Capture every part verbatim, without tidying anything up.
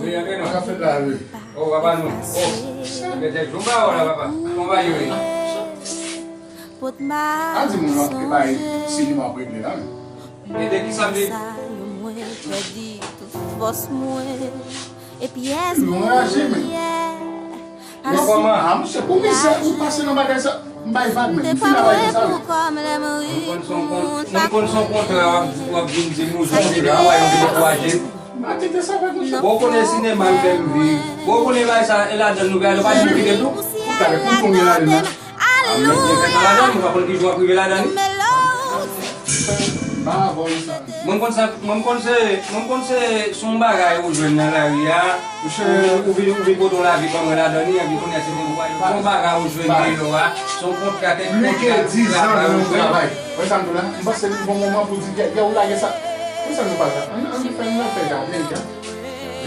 Sa k ap fèt la, wi? Oh, papa nou. Oh, gen tèt jou ba la, papa. Kòman bagay yo ye? A di moun nan, e bay sinema ap regle la, wi. E de ki sa m di? Yo anraje, men. Yo kòman? A, monchè, pou mizè, ou pase nan bagay sa, m bay vag, men. M fin avè sa, men. Moun konn son kont-, moun konn son kontra, w ap, w ap vin di nou, jan de travay, w ap vin ankouraje. Bon, ou konnen sinema m fè m viv. Bon, ou konnen bagay sa, e ladan nou gade, nou pa janm kite tou. Ou talè pou konbyen lane la? A, men, men fè sa ladan, nou pa konn ki jou w ap rive ladan li. Ba vòl sa. Mwen konn sa, mwen konn se, mwen konn se, se yon bagay ou jwenn nan lari a. Ou, ou vin, ou vin pote yon lavi kòm mwen ladan li, epi kounye a se yon bagay, se yon bagay ou jwenn deyò a, se yon kontra, kèk kontra travay ou jwenn. Wè sa m di w la? M panse li bon moman pou di, gè, gè, ou lage sa. Wè sa nou pa la? Ann, ann fè, ann fè jaden, gè.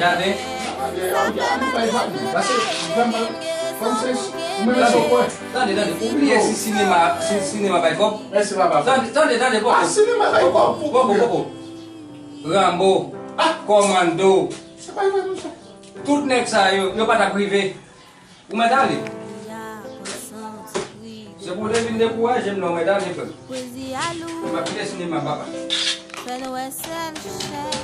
Jaden? Jaden, jaden, nou bay jaden. Paske, vrèman, kòm se, mwen menm se kwè. Tande, tande, ou bliye si sinema, si sinema bay kòb? Mèsi, papa. Tande, tande, tande, poko. A, sinema bay kòb, poko. Poko, poko. Rambo, Kòmando. Se pa vre, monchè. Tout nèg sa yo, yo pa t ap rive. Ou mèt ale. Se pou w te vin dekouraje m, non, ou mèt ale, frè m. M ap kite sinema, papa. Fè n wè sèl chèn.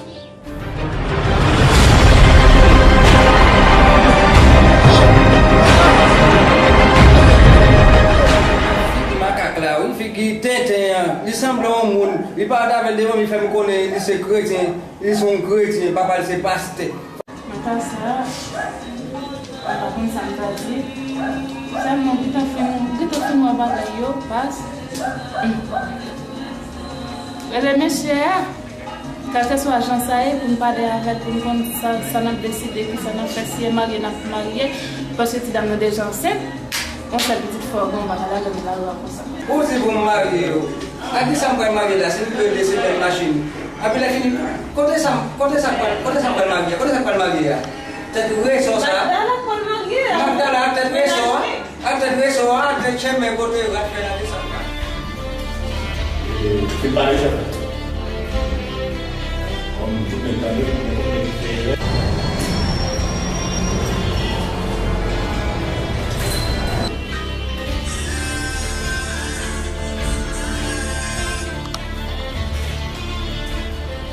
Figi makak la, wi, figi tenten an. Li sanble yon moun. Li parèt avè l devan m, li fè m konnen li se kretyen. Li se yon kretyen, papa l se pastè. Nan ka sa a, m pa konn sa m ta di. Sèlman, gentan fin, gentan fin wè bagay yo, baz. Rele mesye a, kèlkeswa jan sa ye, pou n pale avè l, pou n konn sa, sa n ap deside, kisa n ap fè, si e marye n ap marye, paske ti dam nan deja ansent, yon sèl pitit fò, bon, bagay la, lè m la, konsa. Ou di pou m marye yo. A kisa m pral marye la? Si m dwe de semèn machin. Epi lè fini, kote sa, kote sa pral, kote sa pral marye? Kote sa pral marye a? Tèt rese sa. Magdala pral marye a. Magdala ak tèt rese a. Ak tèt rese a, ak tèt chemen kote yo rat fè la desann la. E, se pa de chèf. Kòm tout nèg tande, tout nèg fè erè.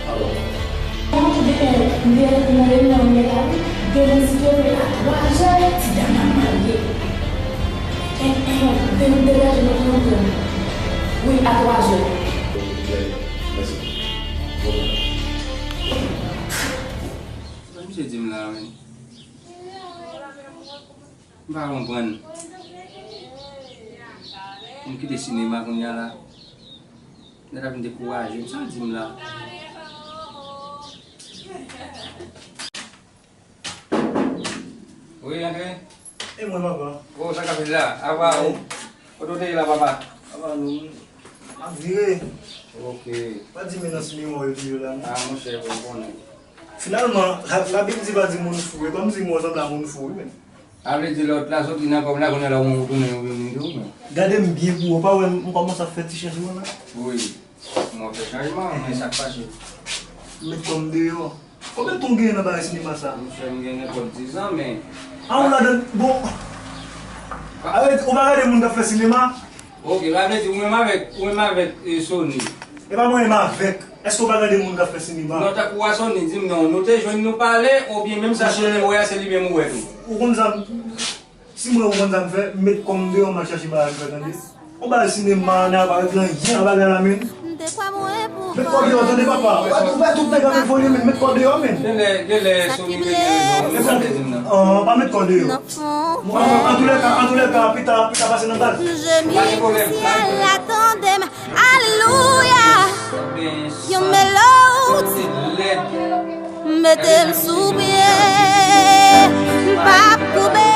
Alò. Bon, demen, m te nan reyinyon an yè la, wi. Demen, si Dye vle, a twa zè, ti dam nan marye. Demen, degaje nou nan kay. Wi, a twa zè. Mèsi. Bon. Sa misye di m la, men. M pa konprann. M kite sinema kounye a la. Nèg la vin dekouraje m. Sa l di m la? Wi, antre. E mwen, papa? O, sa k ap fèt la? Apa ou? Kote w te ye la, papa? Papa, nou, m ap vire. Ok. Pa di m nan sinema yo toujou la, non? A, monchè, bon, m konnen. Finalman, la, Labib di pa di moun fou. E kòmsi m wè w sanble a moun fou, wi, men. A vle di lòt la soti nan kòm la, kounye a la ou tounen ou vini tou, men. Gade m byen pou ou, ou pa wè m kòmanse ap fè ti chanjman la? Wi. M wè fè chanjman, men sa k pase? M met kò m deyò. Konbyen tan w genyen nan bagay sinema sa? Monchè, m gen nenpòt diz an, men. A, ou ladan, bon. A vle di, ou pa gade moun k ap fè sinema? Ok, sa vle di ou menm avèk, ou menm avèk, e, Sony. E pa mwen menm avèk. Èske ou pa gade moun k ap fè sinema? Non, tankou a Sony, di m non, nou te jwenn nou pale, oubyen menm sa Sony wè a, se li menm ou wè tou? Ou konn sa, si mwen ou konn sa m fè, m met kò m deyò, m al chache bagay m fè, tande. Ou bay sinema, nan aparèt lan, yen nan bagay la, men. Met kò deyò, tande, papa. Ou bay tout, ou bay tout nèg la menm foli, men, met kò deyò, men. Genlè, genlè, Sony te gen rezon, wi, sa te di m nan. An, pa met kò deyò. Bon, antoulèka, antoulèka, pita, pita pase nan kay. Pa gen pwoblèm, pa gen pwoblèm. Alelouya. Yon melodi. Mete m sou pye. M p ap koube.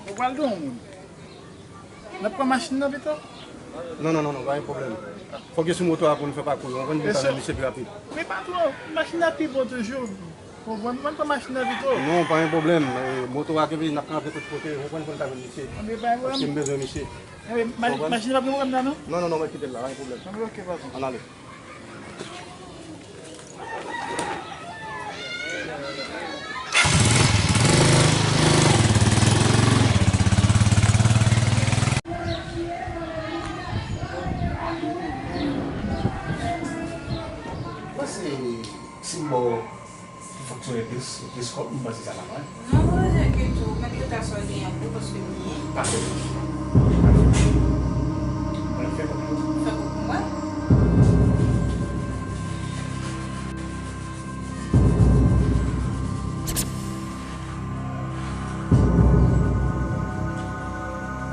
Ou pral gen yon moun. N ap pran machin nan pito. Non, non, non, non, pa gen pwoblèm. Fòk yo sou moto a pou n fè pakou yo. Ou konprann, pou n ka jwenn misye pi rapid. Men patwon, machin nan pi bon toujou. Ou konprann, mwen pran machin nan pito. Non, pa gen pwoblèm. Eh, moto a kenbe, n ap kanpe tout kote. Ou konprann, pou n ka jwenn misye. Paske m bezwen misye. Machin nan pa gen pwoblèm la, non? Non, non, non, mwen kite l la, pa gen pwoblèm. Ann ale. Mwen se, se m bò. Fonksyone plis, plis kòb, m panse sa pa mal. Non, pa bezwen ditou. Mèt tout sa w genyen pou, paske m byen. Pa fè plis. Mwen fè kòb yo. Fè kòb pou mwen.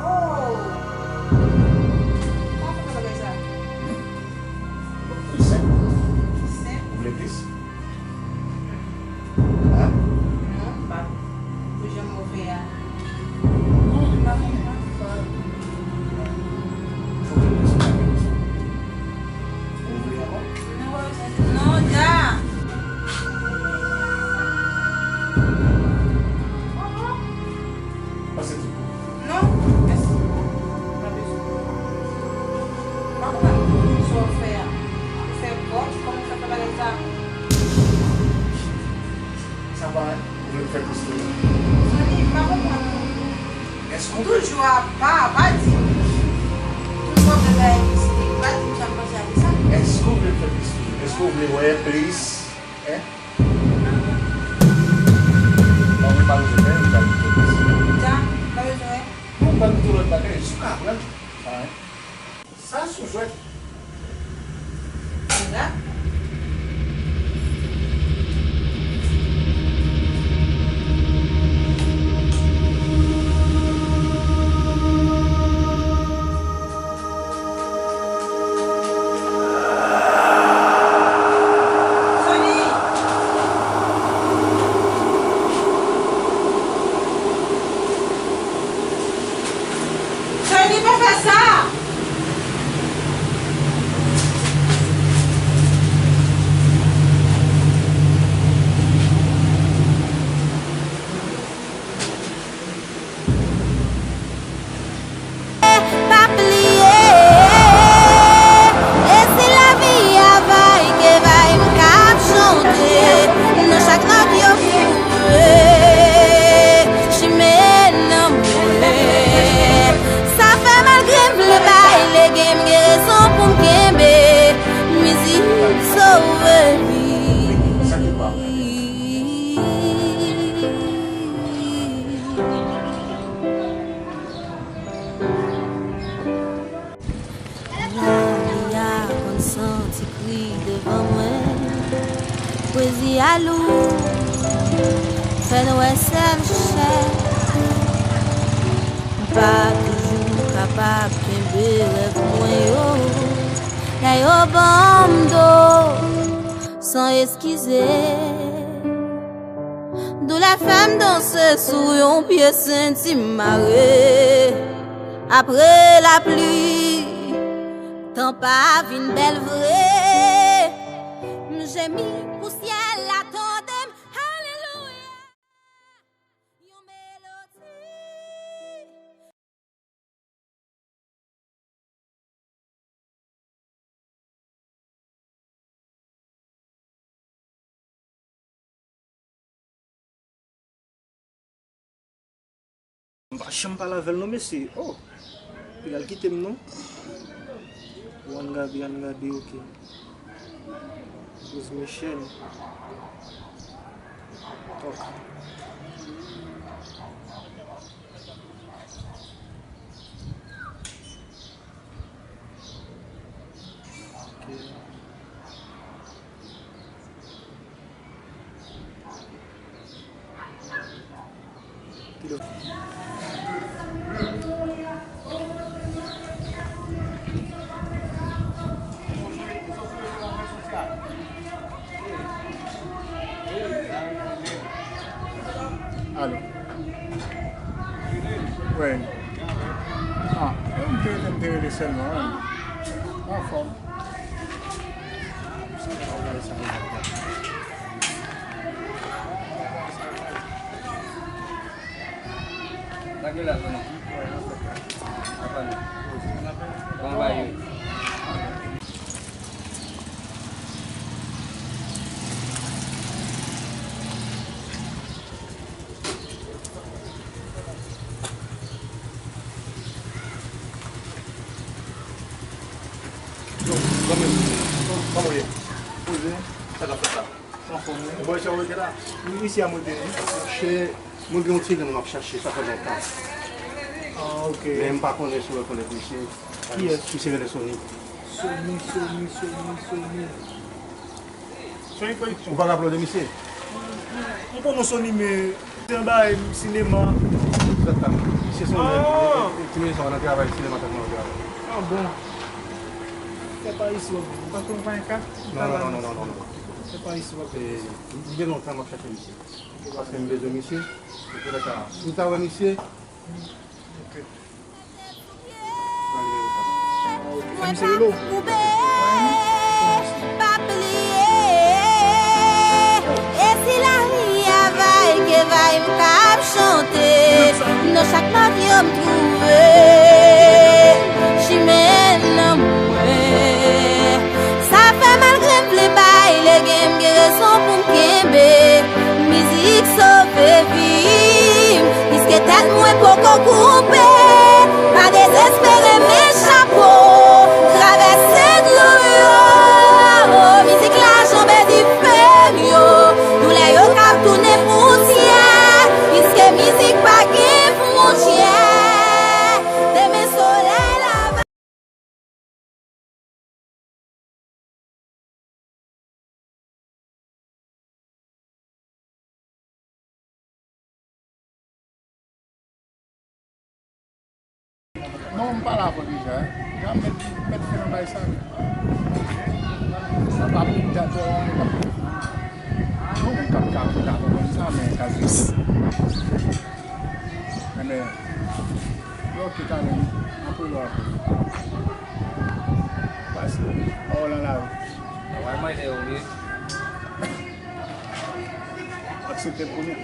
Oh! Kòman w fè bagay sa? Li senp. Senp? Ou vle plis? Hein? Non, m pa. Pou jan m ouvè a. Non, m pa konprann. Fò w vle plis, ou pa gen plis. Ou vle ankò? Non, pa bezwen. Non, Da. Pase tout pou. Non, mèsi. Pa bezwen. M pa konprann sa w fè a. Ou fè kòb, kòman w fè fè bagay sa? Sa pa, ou vle m fè plis toujou? Zanmi, m pa konprann non. Èske ou toujou apa, pa di m. Toujou w ap fè bagay mistik, pa di m sa w panse a de sa. Èske ou vle m fè plis toujou? Èske ou vle wè plis? Hein? Bon, mwen pa bezwen fè, mwen pa bezwen fè. Ja, pa bezwen. Non, pa bezwen lòt bagay, jis ou ka pran. Sa, hein? Sa sou jwèt. Mira. Sony! Sony, pa fè sa! Pa bliye, e si lavi a vay ke vay m k ap chante, nan chak nòt yo koule, chimen nan moulen. Sa fè malgre m vle bay lege, m gen rezon pou m kenbe, mizik sove vi. Lari a konn santi kri devan mwen. Pwezi a lou, fè n wè sèl chèf. M pa toujou kapab kenbe rèv mwen yo. Lè yo ban m do, san eskize. Doulè fè m danse sou yon pye senti m mare. Apre lapli, tan pa vin bèl vre. M jemi pou syèl la tande m. Alelouya. Yon melodi. M pa janm pale avè l non, mesye. Oh! Li al kite m non. Wangabi, Wangabi, ok. Rose Michel. Ok. Alo. Wi. Ah, m te rele, m te rele sèlman, wi. Anfòm. Sa gen la, Tony? Apa nou? Kòman bagay yo? Yo, zanmi m, kòman w ye? Poze. Sa k ap fèt la? Anfòm, wi. Bon, jan w rete la? Wi, isi a mwen te ye. Chè, mwen gen yon ti grann m ap chache, sa fè lontan. Ah, ok. Men m pa konnen si w rekonèt misye. Kiyès? Misye rele Sony. Sony, Sony, Sony, Sony. Sony Production. Ou pa raple w de misye? M konnen Sony, men se anba sinema. Egzakteman. Misye se yon nèg, ti mesye w nan travay sinema, sa nan travay. Ah bon? Se pa isi w ap viv. Ou pa konn pa yon ka? Non, non, non, non, non, non. Se pa isi w ap viv. E, li gen lontan m ap chache misye. Paske m bezwen misye. Se pou sa, si w ta wè misye, ok. Mwen pa koube, pa pliye. E si lari a vay, ke vay m ka ap chante. Nan chak nòt yo m twouve chimen nan mwen. Sa fè malgre m vle bay lege, m gen rezon pou m kenbe. Mizik sove vi m, piske tèt mwen poko koupe. Pa dezespere, men chapo, travèse dlo yo. Mizik la janbe dife m yo, doulè yo k ap tounen pousyè, piske mizik pa gen fwontyè. Demen solèy la va. Non, m pale avè w deja, eh. Jan mèt, mèt fè nan bay sa. Sa pa pou dat, non, men k ap ka pou dat, konn sa, men ka jis. Enben, yo, ok, talè, apre yo, apre. Pase, pawòl an lari. Travay mwen te oubli. Aksepte l kounye a.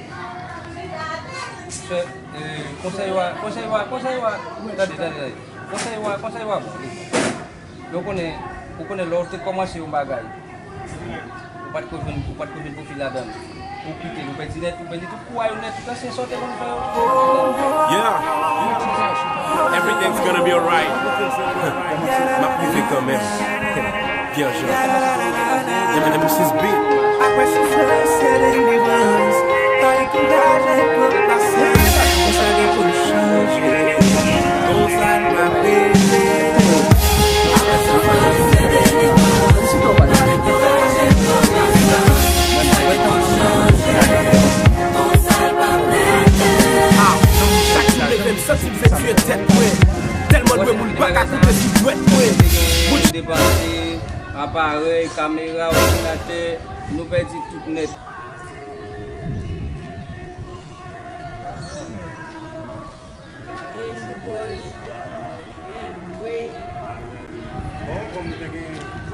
Chè, eh, konsèy ou a, konsèy ou a, konsèy ou a. Tande, tande, tande. Konsèy ou a, konsèy ou a bon, li bon. Men ou konnen, ou konnen lè w te kòmanse yon bagay, ou pa t ko jwenn, ou pa t ko jwenn pwofi ladan l. Ou kite l, ou pèdi nèt, ou pèdi tout kouraj ou nèt, tout ansyen sa w te konn fè yo. Yeah. Everything's gonna be alright. M ap rive kanmenm. Pierre Jean. M M six beat. Apre souflans se delivrans. Pa dekouraje, pran pasyans. Konsa gen pou l chanje. Konsa n ap rete. Apre souflans se delivrans. Pa dekouraje, pran pasyans. Konsa gen pou l chanje. Konsa l p ap rete. Ah, chak jou m leve, m santi m vle tiye tèt mwen. Tèlman lwen moun pa ka koute si dwèt mwen. Bout depase, aparèy, kamera, òdinatè, nou pèdi tout nèt. Bon, kòm nou te gen,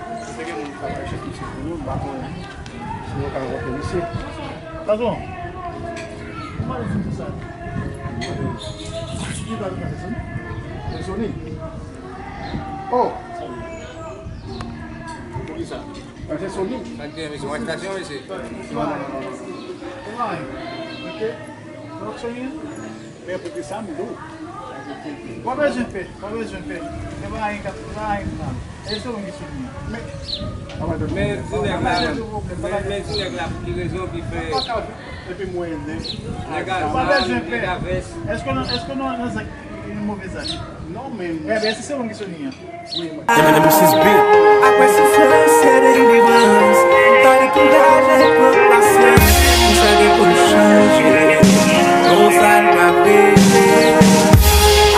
nou te gen moun ki t ap chèche misye pou nou, m pa konnen si nou ka rankontre misye. Patwon, ou pale sou sa. Ki pale sou Sony? Se Sony? Oh! Poukisa? Sa k gen, mesye? Yon ajitasyon, mesye? Non, non, non, non, non. Ok. Donk, Sony, men poukisa m di w? W ap bezwen pè, w ap bezwen pè. Se pa anyen k ap, se pa anyen k ap. E se ou ki Sony an. Men, men ti nèg la, men, men ti nèg la, pou ki rezon ki fè. Epi mwen, nèg a zam, nèg a vès. Èske w nan, èske w nan, nan zak, yon move zak? Non, men. Ebyen, èske se ou ki Sony an? M M six beat. Apre souflans, se delivrans. Pa dekouraje, pran pasyans. Konsa gen pou l chanje. Konsa n p ap rete.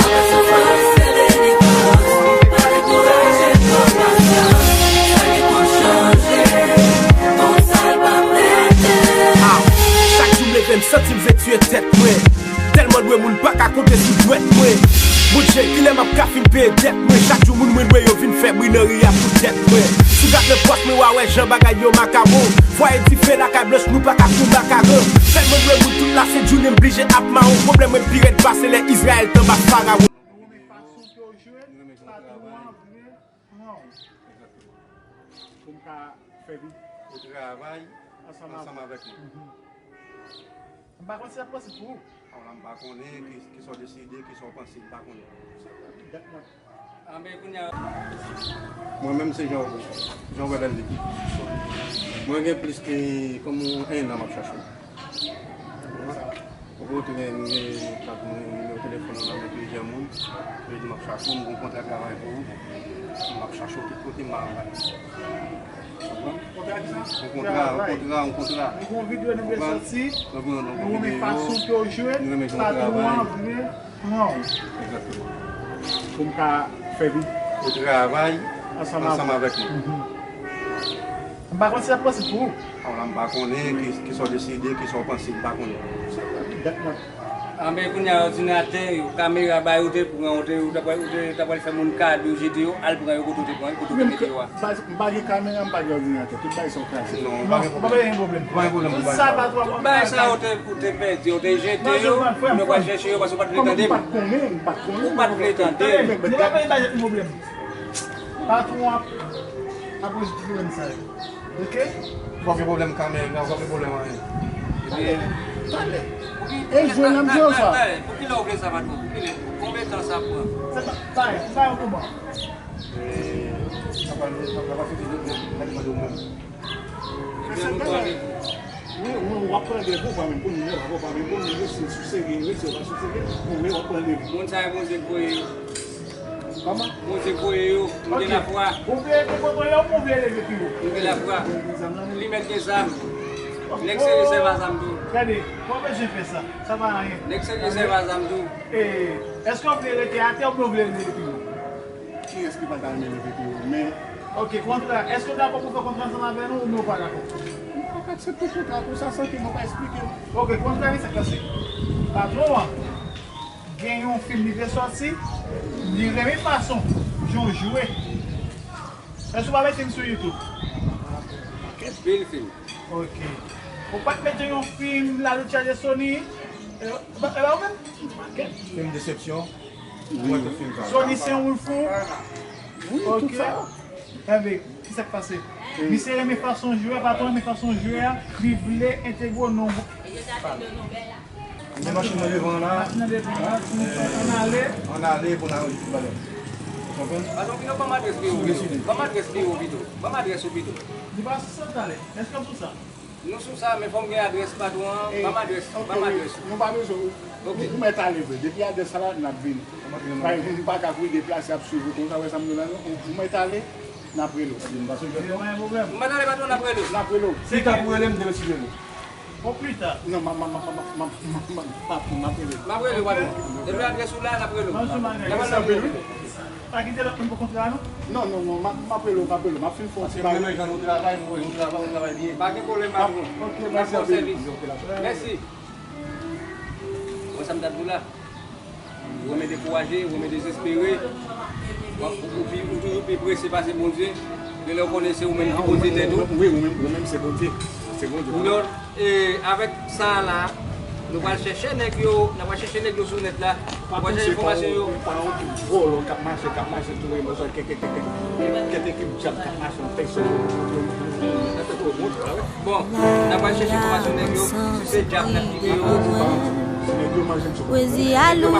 Apre souflans, se delivrans. Pa dekouraje, pran pasyans. Konsa gen pou l chanje. Konsa l p ap rete. Ah, chak jou m leve, m santi m vle tiye tèt mwen. Tèlman Mwen dwe moun pa ka konte sou dwèt mwen. Bondye, kilè m ap ka fin peye dèt mwen? Chak jou moun mwen dwe yo vin fè bri nan ri a pou tèt mwen. Si w gade pòch mwen, w a wè jan bagay yo makawon. Fwaye dife lakay blanch, nou pa ka kou makaron. Tèlman dwe moun tout la sent jounen m blije ap mawon. Pwoblèm mwen pi rèd pase lè Izrayèl t anba Farawon. Renmen fason ke w jwe, patwon an vle pran w. Pou m ka fè vi. Ou travay ansanm avèk nou. M pa konn si l ap posib pou ou. Ala m pa konnen ki, ki sa w deside, ki sa w panse, m pa konnen. Dat mwen. Anben, kounye a. Mwen menm se jan, jan w wè bèl li. Mwen gen plis ke kòm yon ennan m ap chache w. Ou konnen m gen kat moun, nimewo telefòn ou nan men plizyè moun. Yo di m ap chache w, m gen yon kontra travay pou ou. M ap chache w tout kote m pa anba. Konprann? Kontra ki sa? Yon kontra, yon kontra, yon kontra. Nou gen yon videyo nou vle sòti. Nou renmen fason ke w jwe, patwon an vle pran w. Egzakteman. Pou m ka fè vi. Ou travay ansanm avèk nou. M pa konn si l ap posib pou ou. Ala m pa konnen ki, ki sa w deside, ki sa w panse, m pa konnen. Dat mwen. Anben, kounye a, òdinatè yo, kamera, bagay ou te pran, ou te, ou t ap, ou te, t ap pral fè moun kado, jete yo, al pran yo kote ou te pran, kote ou te mete yo a. M pa gen kamera, m pa gen òdinatè, tout bagay sa yo kraze. Non, pa gen pwoblèm. Pa gen pwoblèm pou bagay sa yo. Tout bagay sa yo te, ou te pèdi, ou te jete yo, moun yo pral chèche yo, paske ou pa t vle tande m. Ou pa t vle tande m. Nou pa vle tande m. Patwon ap, ap rezoud pwoblèm sa yo. Oke? Ou pa gen pwoblèm kamera, ou pa gen pwoblèm anyen. Talè. Talè. E jwenn nan m jwenn sa. Talè. Pou kilè ou vle sa, patwon? Pou kilè? Konbyen tan sa pran? Se pa, bay, bay yon moman. E, sa pa, sa pa fini, mwen, mwen, mwen, mwen. Ebyen, nou pran randevou. Wi, wi, w ap pran randevou, pa menm pou nimewo a, pa menm pou nimewo, si w serye, wi, si w pa sou serye, ou menm w ap pran randevou. Moun sa yo, Bondye voye yo. Kòman? Bondye voye yo. M gen lafwa. Ou vle te kote yo, ou vle leve pi wo? M gen lafwa. Li mèt gen zam. Nèg serye sèvi a zam tou. Gade, w pa bezwen fè sa. Sa pa anyen. Nèg serye sèvi a zam tou. E, èske w vle rete atè oubyen w vle leve pi wo? Kiyès ki pa ta renmen leve pi wo? Men, oke, kontra, èske w dakò pou fè kontra ansanm avè nou oubyen w pa dakò? M pa ka aksepte kontra konsa san ke mwen pa eksplike w. Oke, kontra li se k pase. Patwon an gen yon fim li vle sòti, li renmen fason jan w jwe. Èske w pa mete l sou YouTube? Anpil fim. Oke. Ou pa t mete yon fim, La Lucha de Sony? E, e, e, ou menm? Fim desepsyon. Mwen tout fim sa. Sony se yon moun fou. Wi, tout sa. Enben, ki sa k pase? Misye renmen fason jwe a, patwon renmen fason jwe a, li vle entegre w nan yon gwoup. Men machin nan devan an la. Machin nan devan an. Ann ale. Ann ale pou n al jis bagay. Ou konprann? Patwon, pito ban m adrès biwo w pito. Ban m adrès biwo w pito. Ban m adrès ou pito. Li pa sou sa talè. Èske w sou sa? Nou sou sa, men fò m gen adrès patwon an. Ban m adrès, ban m adrès ou. Nou pa bezwen ou. Ou mèt ale vre. Depi adrès sa la, n ap vini. Pa egzanp, m pa ka kouri deplase ap swiv ou konsa, wè sa m di w la non. Ou mèt ale, n ap rele w. M pa sou jwèt non. M mèt ale patwon, n ap rele w. N ap rele w. Pita pou rele m, demen si Dye vle. Bon, pita. Non, m ap, m ap, m ap, m ap, m ap, m ap, m ap, m ap rele w. M ap rele w patwon. Depi adrès ou la, n ap rele w. N ap rele w. Pa kite lòt moun pou kontra a non? Non, non, non, m ap, m ap rele w, m ap rele w, m ap fin fè yon ti bagay. Paske mwen menm jan nou travay, nou wè nou travay, nou travay byen. Pa gen pwoblèm, patwon. Ok, mèsi anpil. Mèsi. Wè sa m t ap di w la. Ou renmen dekouraje, ou renmen dezespere. Ou, ou, ou toujou pi prese pase Bondye. Genlè ou konnen se ou menm ki poze tèt ou. Wi, ou menm, ou menm se Bondye. Se Bondye. Non, e, avèk sa a la, nou pral chèche nèg yo, n ap al chèche nèg yo sou nèt la. Nou pral chèche enfòmasyon yo. Pa yon vòlò k ap mache, k ap mache touye moun sa, kèk, kèk, kèk, kèk, kèk ekip djab k ap mache nan tèt yo. Bon, n ap al chèche enfòmasyon nèg yo, si se djab n ap kite yo. Pwezi a lou,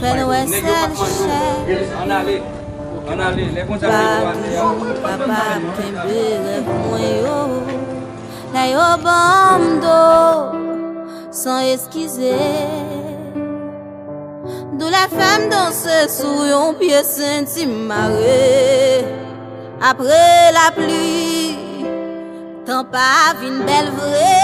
fè n wè sèl chè. Ann ale, ann ale, lè Bondye ap fè yo ale a. Pa toujou kapab kenbe rèv mwen yo. Lè yo ban m do san eskize. Doulè fè m danse sou yon pye senti m mare. Apre lapli, tan pa vin bèl vre.